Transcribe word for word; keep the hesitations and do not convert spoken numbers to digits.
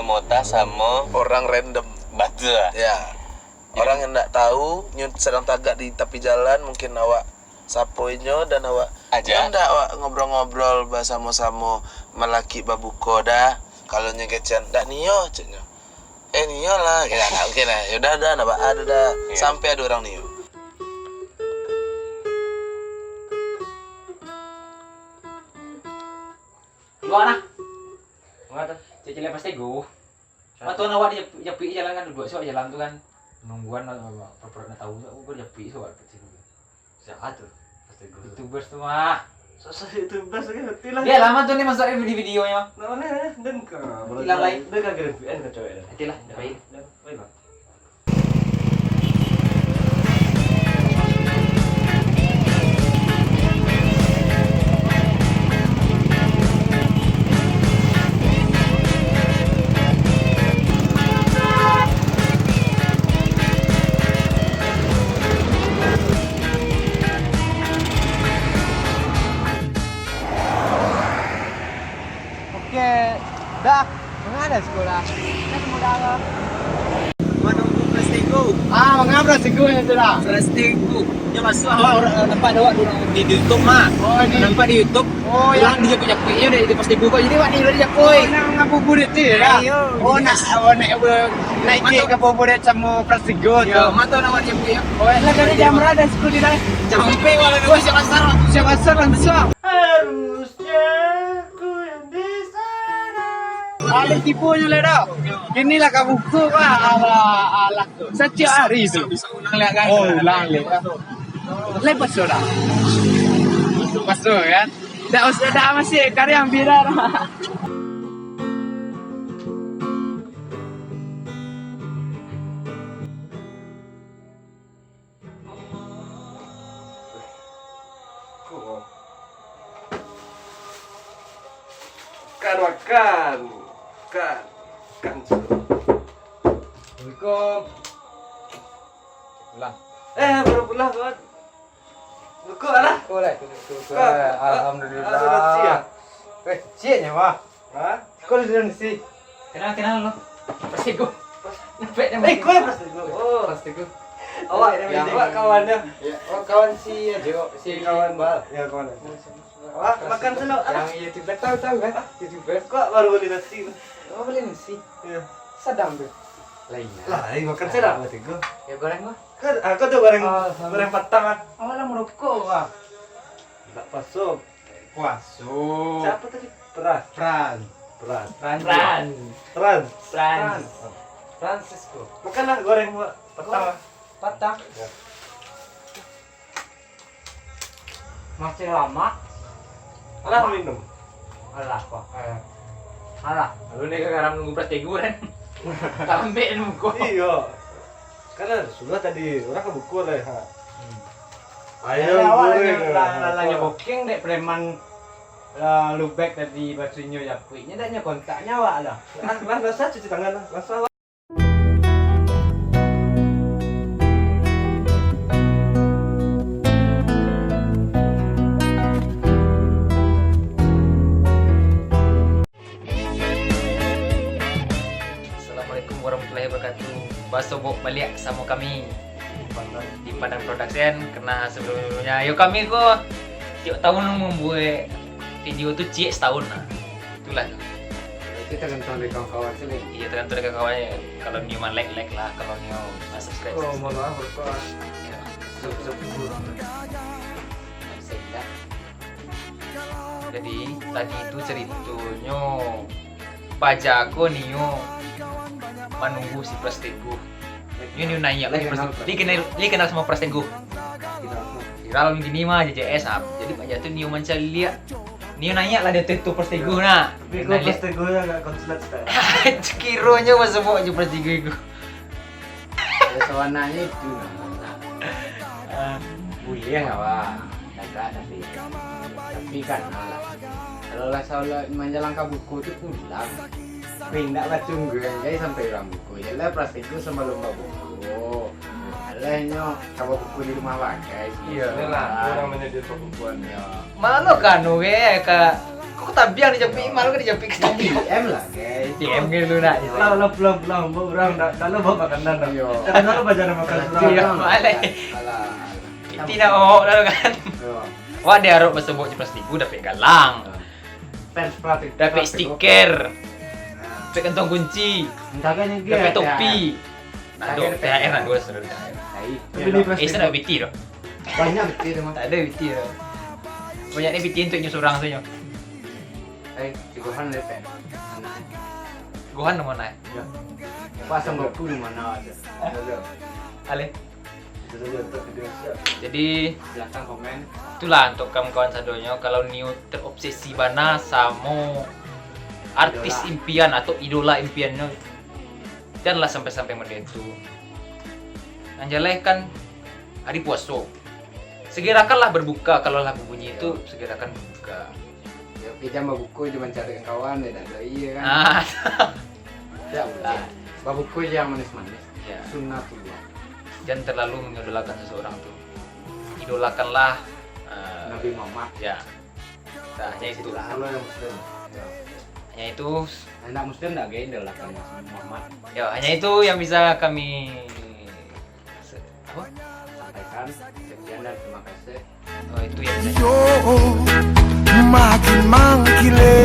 Mota samo orang random. Batua. Ya. Orang yang ndak tahu, nyo sadang tagak di tapi jalan, mungkin awak sapo inyo dan awak, ajak. Ndak awak ngobrol-ngobrol basamo-samo malakik babuko dah. Kalau nyo kecekan, "Ndak nio," ceknyo. "Eh, nio lah." Ya, ndak mungkin lah. Ya udah, dah, ndak ba-, ado dah. Iya. Sampai ado urang nio. Luar nah. Manga tu? Cek-cek lepas tego. Matuan awak di japuik, japuik jalan kan, duduak suak jalan tu kan. Nungguan lah, pura-pura nak tahu, aku japuik suak lepas tego. Siapa tu? Lepas tego tu. YouTubers tu mah. Sosok YouTubers tu kan, ngerti lah. Dia lama tu ni masuk di video-nya. Nah, mana, eh? Dan ka, Nanti lah, lain. Dan ka grafik, kan, ka cewek dah. Nanti lah, baik. Dah, baik, Bang. Oke, dah. Manga dah siko lah? Kan mudah lah. Manunggu Prestego. Ah, manga Prestego yang tu lah? Prestego. Dia masuk awak orang, nampak dah awak di, di YouTube mah. Oh, di Nampak di YouTube. Oh, ya. Pulang di japuik-japuik, ya, di Prestego kok. Jadi awak ni udah japuik. Oh, nak ngabuburit tu ya? Ayo. Oh, nak, oh, nak, eh, naik ke ngabuburit samo Prestego tu. Ya, mantap nak awak japuik, ya. Oh, ya, lah dari jam berapa dah siko di dalam? Jam sampai walau dua siap asar. Siap asar langsung. Harusnya ku yang di sana. Alih tipunyo lah dah. Kini lah ka buku, wah, alah, alah. Satiap hari tu. Ulang liak kan? Oh, ulang liak. Lepas tu dah. Lepas tu kan? Dah usah dah masih karya viral. Makan, makan. Makan. Makan. Assalamualaikum. Lah. Eh, baru pulang, kawan. Buka lah. Buka lah. Buka, buka. Alhamdulillah. Ada nasi ya? Eh, cieknya, Wak. Hah? Kau di dalam nasi. Kenal, kenal lo. Prestego. Nampak dia. Eh, kau yang Prestego. Oh. Prestego. Awak yang awak kawannya. Ya, oh, kawan si Ajo, si kawan Bal. Ya, kawan. Wah, makan dulu. Yang YouTuber tahu, tahu kan? YouTuber. Kok baru beli nasi? Oh, beli nasi. Ya. Sadang tu. Lain lah. Lah, ini makan sadang lah, Tigo. Ya, goreng lah. Kan, ah, kau tu goreng, goreng patang ah. Awak lah merokok ah. Tak masuk. Puaso. Siapa tadi? Pras. Pran. Pras. Pran. Pran. Pran. Pran. Francisco. Makanlah goreng buat petang. Petang. Ya. Masih lama. Alah, minum. Alah, kok. Eh. Alah. Lalu ni garam nunggu plas tigo kan. Lambek nunggu. Iya. Kan sudah tadi orang ka buka lah, ha. Hmm. Ayo, awak goreng, lah, ha, lah, lah, nyo booking dek preman, eh, Lubek tadi, basunyo japuiknyo, dak nyo kontaknyo awak lah. Lah, lah, lah, sa cuci tangan lah. Lah, sa. Assalamualaikum warahmatullahi wabarakatuh. Basobok baliak samo kami di Padang Production. Karena sebelumnya, yo, kami ko tiok tahun mambuek video tu ciek setahun lah. Itulah tu. Berarti tergantung dari kawan-kawan sih, Lek? Iya, tergantung dari kawan-kawan. Kalau nio mah like, like lah. Kalau nio mah subscribe, oh, subscribe. Mohon maaf, lupa. Ya. Sub, sub, sub. Bisa, bisa. Jadi, tadi tu ceritonyo, paja ko nio manunggu si Pras Teguh. Nio, nio naiak lagi Pras Teguh. Dia kenal, dia kenal samo Pras Teguh. Viral gini mah, J J S, ah. Jadi, paja tu nio mancaliak. Nio naiak lah di ateh tu Pras Teguh, nah. Tapi kok Pras Teguh agak konslet, Ustaz. Kironyo masuk jo Pras Teguh itu. Ya, sabananyo itu, nah. Ah. Buliah, kawan. Cakak tapi. Tapi kan, alah. Kalau lah salah manjalang ka buku tu pulang. Pindah batunggu, jadi sampai urang buku. Yalah, Pras Teguh sabalum babuku. Alah, nyo ka babuku di rumah bagai. Iya, inilah, urang manyadia pabukuan. Yo. Mano ka anu ge, ka Kok tabiang dijapik, malu kan dijapik ka tabiang. P M lah, guys. P M kan lu nak. Lah, lah, pulang, pulang, bawa orang dah, dah lah bawa makanan dah. Iyo. Jangan malu baca ada makan Alah, surau. Iya, balik. Alah. Iti nak bawa dah kan. Iyo. Wah, dia arok basobok je plastik, dapek galang. Fans plastik. Dapek stiker, dapek kantong kunci, Entah kan yang dapek dia, topi. Dapek Aduh, T H R nak dua saudara. Tai. Beli Eh, plastik. saya nak B T dah. Banyak betul tu mah. Tak ada B T dah. Banyak ni B T untuk nyo seorang saja. Eh, si Gohan lepek. Anak. Gohan nama nak? Ya. Pasang Goku di mana ada? Ada. Ale. Itu saja untuk video siap. Jadi Silahkan komen. Itulah untuk kawan-kawan sadonyo, kalau Nio terobsesi bana samo artis Idola. Impian atau idola impiannyo, janganlah sampai-sampai model itu. Yang jaleh kan hari puaso. Segerakanlah berbuka, kalau lah berbunyi itu segerakan berbuka. Ya, oke, jangan babuku je mencari kawan, tidak ada iya kan. Ah, Tidak boleh. Babuku je yang manis-manis. ya. Sunnatullah. Jangan terlalu mengidolakan seseorang tuh. Idolakanlah eh, Nabi Muhammad. Ya. Nah, hanya itu. Kalau yang muslim. Ya. Hanya itu. Anak muslim tidak gaya idolakan Muhammad. Ya, hanya itu yang bisa kami apa? Sampaikan. Sekian dan terima kasih. Oh, itu yang bisa. Yo, makin mangkile.